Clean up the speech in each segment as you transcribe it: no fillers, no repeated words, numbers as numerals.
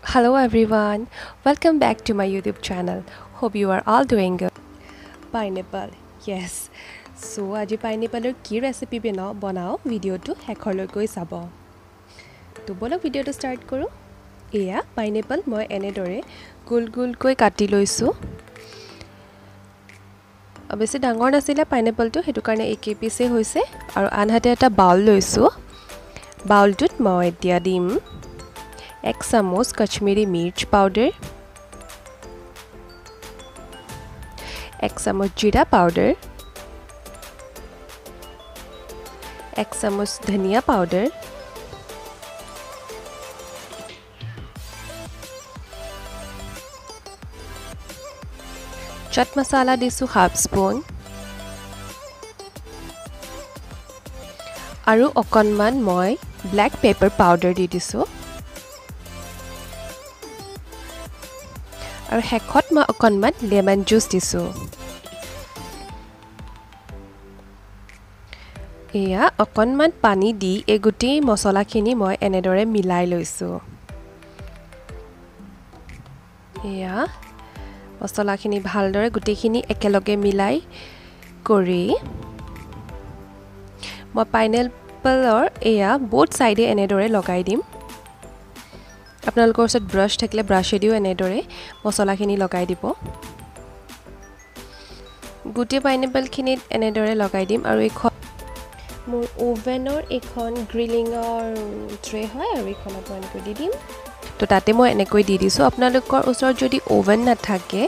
Hello everyone, welcome back to my YouTube channel. Hope you are all doing good. Pineapple, yes. So আজি পাইনএপলৰ কি recipe বনাও ভিডিঅ'টো শেষলৈকৈ চাব। তো বলক ভিডিঅ'টো ষ্টাৰ্ট কৰোঁ। এয়া পাইনএপল মই এনেদৰে গোল গোলকৈ কাটি লৈছোঁ। বেছি ডাঙৰ নাছিলে পাইনএপলটো, সেইটো কাৰণে এই কেইপিচেই হৈছে। আৰু আনহাতে এটা বাউল লৈছোঁ। বাউলটোত মই এতিয়া দিম 1 চামুচ কাশ্মীৰী মিৰ্চ পাউডাৰ, 1 চামুচ জিৰা পাউডাৰ, 1 চামুচ ধনিয়া পাউডাৰ, চাট মছলা দিছোঁ হাফ স্পুন আৰু অকণমান মই ব্লেক পেপাৰ পাউডাৰ দি দিছোঁ। আৰু শেষত মই অকণমান লেমন জুচ দিছোঁ। এয়া অকণমান পানী দি এই গোটেই মছলাখিনি মই এনেদৰে মিলাই লৈছোঁ। এয়া মছলাখিনি ভালদৰে গোটেইখিনি একেলগে মিলাই কৰি মই পাইনএপলৰ এয়া বোথ চাইডে এনেদৰে লগাই দিম। আপোনালোকৰ ওচৰত ব্ৰাছ থাকিলে ব্ৰাছেদিও এনেদৰে মছলাখিনি লগাই দিব। গোটেই পাইনএপলখিনিত এনেদৰে লগাই দিম। আৰু এইখন মোৰ অ'ভেনৰ এইখন গ্ৰিলিঙৰ ট্ৰে হয় আৰু এইখনত মই এনেকৈ দি দিম। তো তাতে মই এনেকৈ দি দিছোঁ। আপোনালোকৰ ওচৰত যদি অ'ভেন নাথাকে,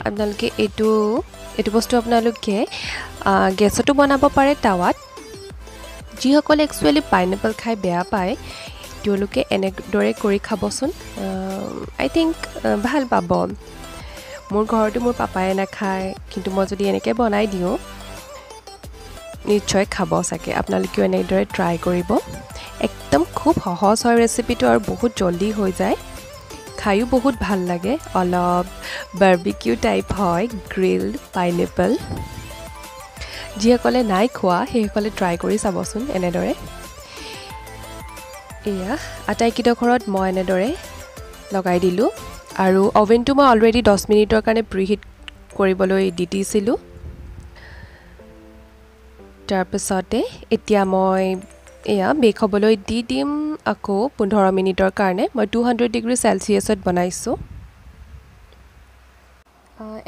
আপোনালোকে এইটো বস্তু আপোনালোকে গেছতো বনাব পাৰে, টাৱাত। যিসকলে একচুৱেলি পাইনএপল খাই বেয়া পায় তেওঁলোকে এনেদৰে কৰি খাবচোন, আই থিংক ভাল পাব। মোৰ ঘৰতো মোৰ পাপাই নাখায়, কিন্তু মই যদি এনেকৈ বনাই দিওঁ নিশ্চয় খাব চাগে। আপোনালোকেও এনেদৰে ট্ৰাই কৰিব। একদম খুব সহজ হয় ৰেচিপিটো আৰু বহুত জল্দি হৈ যায়, খায়ো বহুত ভাল লাগে। অলপ বাৰ্বিকিউ টাইপ হয় গ্ৰিল্ড পাইনএপল। যিসকলে নাই খোৱা সেইসকলে ট্ৰাই কৰি চাবচোন এনেদৰে। এয়া আটাইকেইডোখৰত মই এনেদৰে লগাই দিলোঁ। আৰু অভেনটো মই অলৰেডি 10 মিনিটৰ কাৰণে প্ৰিহিট কৰিবলৈ দি দিছিলোঁ। তাৰপিছতে এতিয়া মই এয়া বেক হ'বলৈ দি দিম আকৌ 15 মিনিটৰ কাৰণে। মই 200 ডিগ্ৰী চেলচিয়াছত বনাইছোঁ।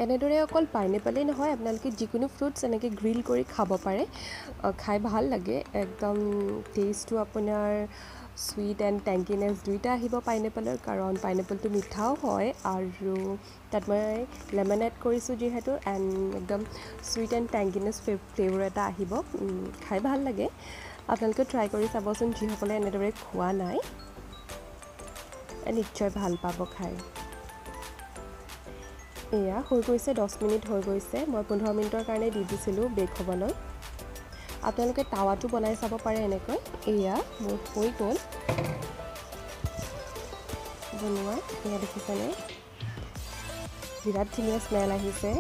এনেদৰে অকল পাইনএপলেই নহয়, আপোনালোকে যিকোনো ফ্ৰুটছ এনেকৈ গ্ৰিল কৰি খাব পাৰে, খাই ভাল লাগে। একদম টেষ্টটো আপোনাৰ চুইট এণ্ড টেংকিনেছ দুইটা আহিব পাইনএপলৰ, কাৰণ পাইনএপলটো মিঠাও হয় আৰু তাত মই লেমন এড কৰিছোঁ যিহেতু, এণ্ড একদম চুইট এণ্ড টেংকিনেছ ফ্লেভাৰ এটা আহিব, খাই ভাল লাগে। আপোনালোকে ট্ৰাই কৰি চাবচোন, যিসকলে এনেদৰে খোৱা নাই নিশ্চয় ভাল পাব খাই। এয়া হৈ গৈছে, 10 মিনিট হৈ গৈছে। মই 15 মিনিটৰ কাৰণে দি দিছিলোঁ বেক হ'বলৈ। আপোনালোকে টাৱাটো বনাই চাব পাৰে এনেকৈ। এয়া মোৰ হৈ গ'ল বনোৱা। এয়া দেখিছেনে, বিৰাট ধুনীয়া স্মেল আহিছে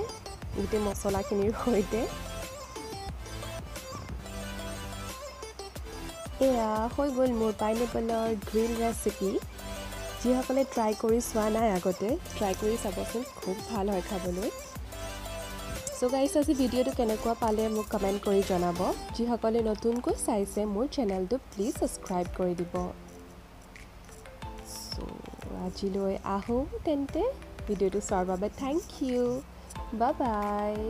গোটেই মছলাখিনিৰ সৈতে। এয়া হৈ গ'ল মোৰ পাইনএপলৰ গ্ৰিল ৰেচিপি। যিসকলে ট্ৰাই কৰি চোৱা নাই আগতে, ট্ৰাই কৰি চাবচোন, খুব ভাল হয় খাবলৈ। চ' গাইজ, আজি ভিডিঅ'টো কেনেকুৱা পালে মোক কমেণ্ট কৰি জনাব। যিসকলে নতুনকৈ চাইছে মোৰ চেনেলটো প্লিজ ছাবস্ক্ৰাইব কৰি দিব। চ' আজিলৈ আহোঁ তেন্তে। ভিডিঅ'টো চোৱাৰ বাবে thank U, bye bye.